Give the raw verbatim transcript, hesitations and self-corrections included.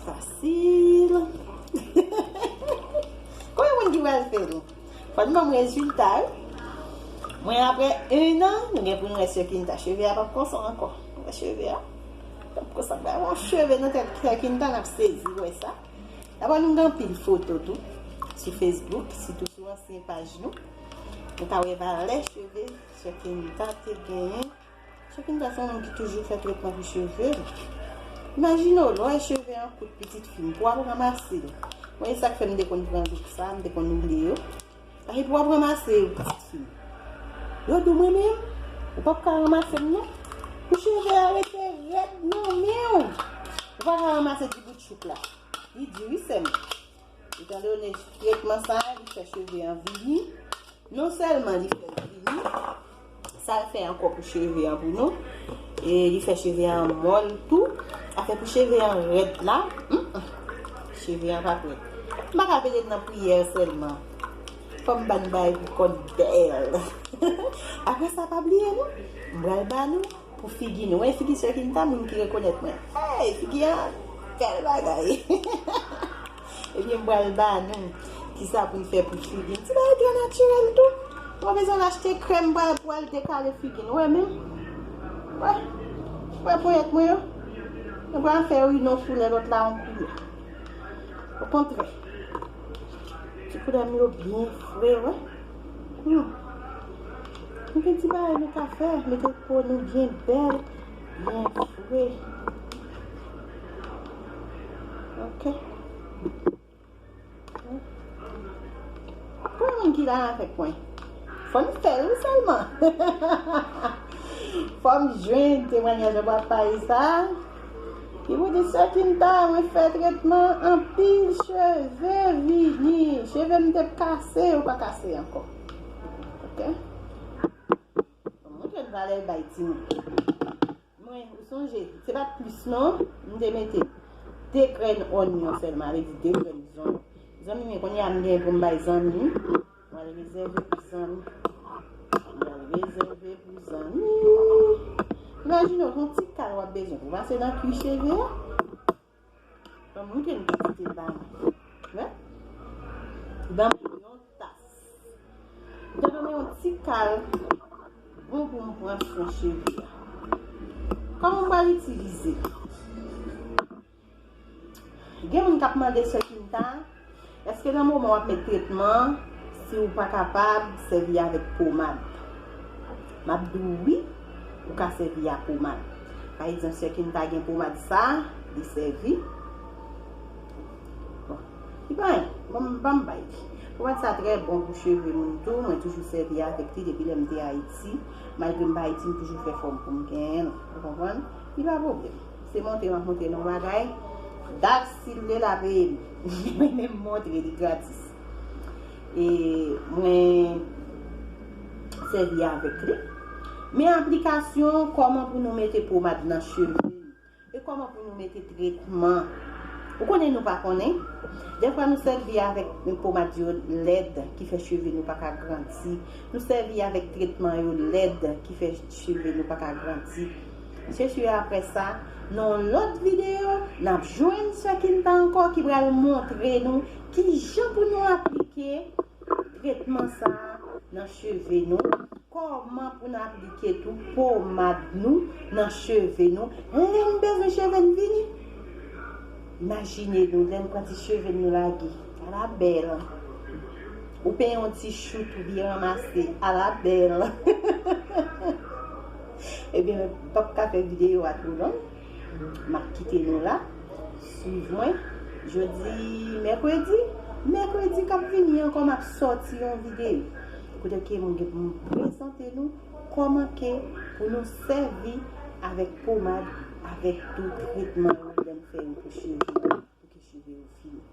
Fasil. Konbyen moun ki pral fè l? Fò n ban m rezilta, wi. Mwen, apre en an, nou gen pou n wè Sè Kinta. Cheve a p ap konsa ankò. Wè cheve a? P ap konsa. Ba, yon cheve nan tèt Sè Kinta, n ap sezi wè sa. Dabò, nou gen anpil foto tou sou Facebook, sitou sou ansyen paj nou. Nou ka wè valè cheve Sè Kinta te genyen. Sè Kinta se yon nonm ki toujou fè tretman pou cheve l. Imajine w, lè w wè cheve an kout pitit fi m, pou w ap ranmase l. Mwen, e sa k fè m te konn pran louk sa, m te konn woule yo. Paske pou w ap ranmase yo, pitit fi m. Yo di w mwen menm, ou p ap ka ranmase m non. Pou cheve a rete rèd nan men w. Ou pa ka ranmase ti bout chouk la. Li di wi sè m. Etandone tretman sa a, li fè cheve an vini. Non sèlman li fè l vini, sa l fè ankò pou cheve an pou nou, e li fè cheve an mòl tou. Afè pou cheve an rèd la, mm, mm, cheve an p ap rèd. M pa ka pede nan priyè sèlman. Fò m ba n bagay pou kòd bèl. Apre sa, pa bliye non, m pral ba nou pou figi nou. Wè figi Sè Kinta, moun ki rekonèt mwen. Hey, figi an, bèl bagay. Ebyen, m pral ba nou kisa pou n fè pou figi n. Ti bagay trè natirèl tou. Mwen bezwen achte krèm pral pou al dekale figi n. Wè menm. Wè. Wè ponyèt mwen yo. Mwen pral fè youn yon koulè, lòt la yon koulè. Okontrè. Ti koulè m yo byen fre, wè. Hmm. Nou gen ti bagay nou ka fè, mete po nou byen bèl, byen fre. Ok. Konbyen moun ki la avèk mwen? Fò n fè l wi sèlman. Fò m jwenn temwanyaj anba paj sa. Li pou di Sè Kinta, mwen fè tretman anpil cheve vini. Cheve m te kase, yo pa kase ankò. Ok? Mwen jwenn valè bay timoun. Mwen, ou sonje, se pa t plis non, m te mete de grenn onyon sèlman, vle di de grenn zonyon. Zanmi m, kounye a m gen pou m bay zanmi m. M al rezève pou zanmi. M al rezève pou zanmi. Imajine w, yon ti kal w ap bezwen pou pase nan kwi cheve a. Ban m yon kantite ban m. Wè? Ban m yon tas. M te renmen yon ti kal bon pou m pran swen cheve a. Kòman m pral itilize l? Gen moun k ap mande Sè Kinta, èske nan moman w ap met tretman an, si w pa kapab sèvi avèk pomad? M ap di w wi, ou ka sèvi a pomad. Pa egzanp, Sè Kinta gen pomad sa, li sèvi. Bon, li pa anyen, ban m, ban m bay li. Pomad sa trè bon pou cheve moun tou, mwen toujou sèvi avèk li depi lè m te Ayiti. Malgre m pa Ayiti, m toujou fè fòm pou m genyen l, ou konprann? Li pa pwoblèm. Se montre m ap montre nou bagay. Dak si l vle l ap peye m. Mwen menm montre li gratis. E mwen sèvi avèk li. Men aplikasyon, kòman pou nou mete pomad nan cheve nou. E kòman pou nou mete tretman. Ou konnen nou pa konnen. Dèfwa nou sèvi avèk pomad yo lèd ki fè cheve nou pa ka grandi. Nou sèvi avèk tretman yo lèd ki fè cheve nou pa ka grandi. Se si apre sa, nan yon lòt videyo, n ap jwenn Sè Kinta ankò ki pral montre nou kijan pou nou aplike tretman sa a nan cheve nou, kòman pou n aplike tou pomad nou nan cheve nou, lè n bezwen cheve n vini. Imajine nou, lè n pran ti cheve n nou lage, ala bèl. Ou penyen yon ti chout ou byen ranmase, ala bèl. Ebyen, m p ap ka fè videyo a twò long. M ap kite nou la. Swiv mwen. Jodi mèkredi, mèkredi k ap vini ankò, m ap sòti yon videyo kote ke mwen gen pou m prezante nou kòman ke pou nou sèvi avèk pomad, avèk tou tretman yo lè n fè yo pou cheve, pou ke cheve yo fini.